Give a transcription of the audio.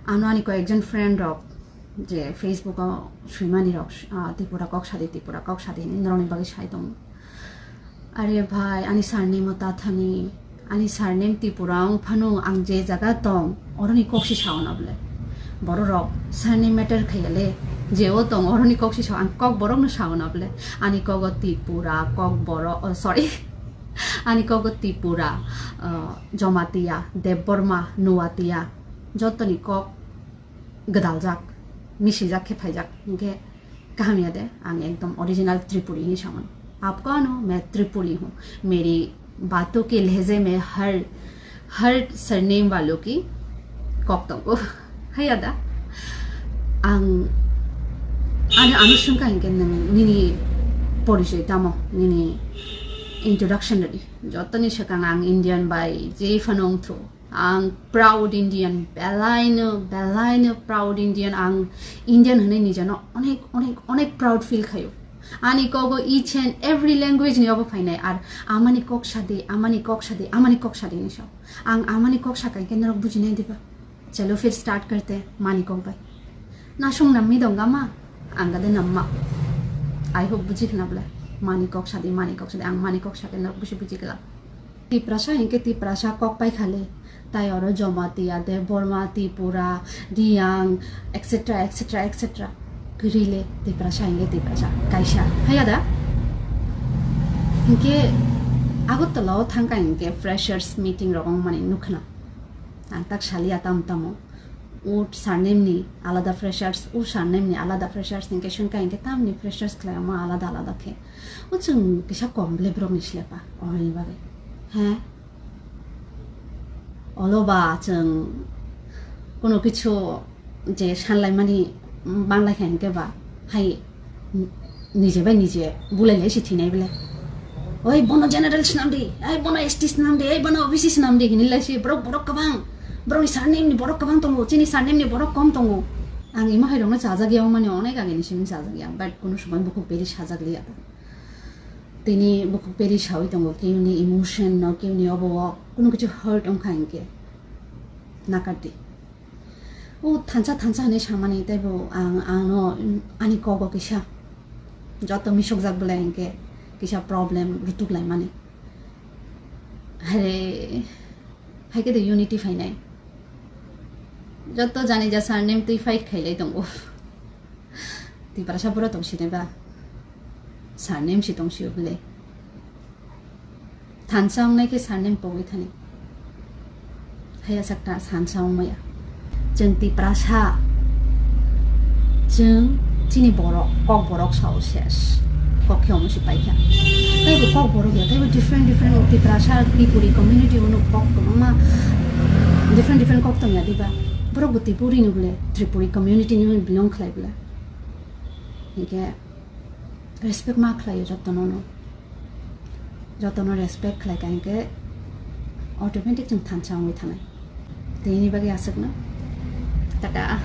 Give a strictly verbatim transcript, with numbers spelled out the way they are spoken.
Ano ani koyekjon friend rok je Facebook o swimani rok, ah, Tripura kok sadi, Tripura kok sadi hinwi norokni bagwi sai tongo. Are bhai, ani surname o ta thani, ani surname Tripura wng phano ang je jaga tong, oroni kok si sao na bole. Borok rok surname matter khaya le, je o tong, oroni kok si sao, ang kok borok no sao na bole. Ani kok o Tripura, kok borok, oh, sorry. Ani kok o Tripura, ah, Jomatia, Debbarma, Nuatia, jotoni kok gwdaljak, misijak khe phaijak, hinkhe kaham ya de, ang ekdom original Tripuri hinwi samano. आप कौन हो? मैं त्रिपुरी हूँ। मेरी बातों के लहजे में हर, हर सरनेम वालों की kok tongo. Haya da? Ang, ano, ano swngkha hinkhe nwng nini porichoi tamo, nini introduction rwdi. Jotoni swkang ang Indian bai je phano wngthu. Ang proud Indian, belaino, belaino proud Indian. Ang Indian hwnwi nijano onek, onek, onek proud feel khayo. Ani kogo each and every language ni obo phainai. Ar amani kok sadi, amani kok sadi, amani kok sadi ni sao. Ang amani kok sakha hinkhe norok bujinai diba? Chalo phir start karte, mani kok bai. Nasung nammi dong gama? Ang gade namma. I hope buji khna bwle. Mani kok sadi, mani kok sadi, ang mani kok sakhe norok busi buji glak. Tiprasa hinkhe Tiprasa kok pai khale. Tai oro Jomatia, Debbarma, Tripura, Riyang, et cetera, et cetera, et cetera. Kwrwi le Tiprasa hinkhe Tiprasa kaisa. Haya da? Hinkhe Agartala o thangkha hinkhe freshers meeting rok wngmani nukhna. Ang tak saliya tam tamo. U surname ni alada freshers, u surname ni alada freshers, hinkhe swngkha hinkhe tamni freshers khlaima alada alada khe. O chwng kisa kom bele borok ni slepa, oroni bagwi. He? Olo ba chwng kuno kichu je sanlaimani banglai kha hinkhe ba hai nije bai nije bulai lai si thinai bele. Oi bono general swnam di, ai bono S T swnam di, ai bono O B C swnam di hinwi lai si borok, borok kwbang. Borokni surname ni borok kwbang tongo, chini surname ni borok kom tongo. Ang ima hai rokno chajak ya mani onek age ni simi chajak ya, but kuno somoi bukhuk beri sajak liya. Tini bukhuk beri sawi tongo, keuni emotion no, keuni obo o kuno kichu hurt wngkha hinkhe nakardi. O thansa thansa hinwi samani teibo ang, angno ani kogo kisa joto misokjak belai hinkhe kisa problem rutuk laimani. Hare, haikhe de unity phainai. Joto jani ja surname twi fight khailai tongo. Tiprasa boro tong sinai ba? Surname si tong sio bele. Thansa wngnai khe surname pogwi thani. Haya sakta thansa wngmaya. Chwng Tiprasa, chwng chini borok, kok borok sao ses. Kok khe omo si paikha. Taibo kok borok ya, taibo different different Tiprasa, Tripuri community uno kok kwbangma different different kok tongya diba. Borok bo Tripuri ni bole, Tripuri community ni belong khlai bole. Hinkhe respect ma khlaio jotono no. Jotono respect khlai ka hinkhe automatic chwng thansa wngwi thanai. Tini bagwi aswkno. Tata.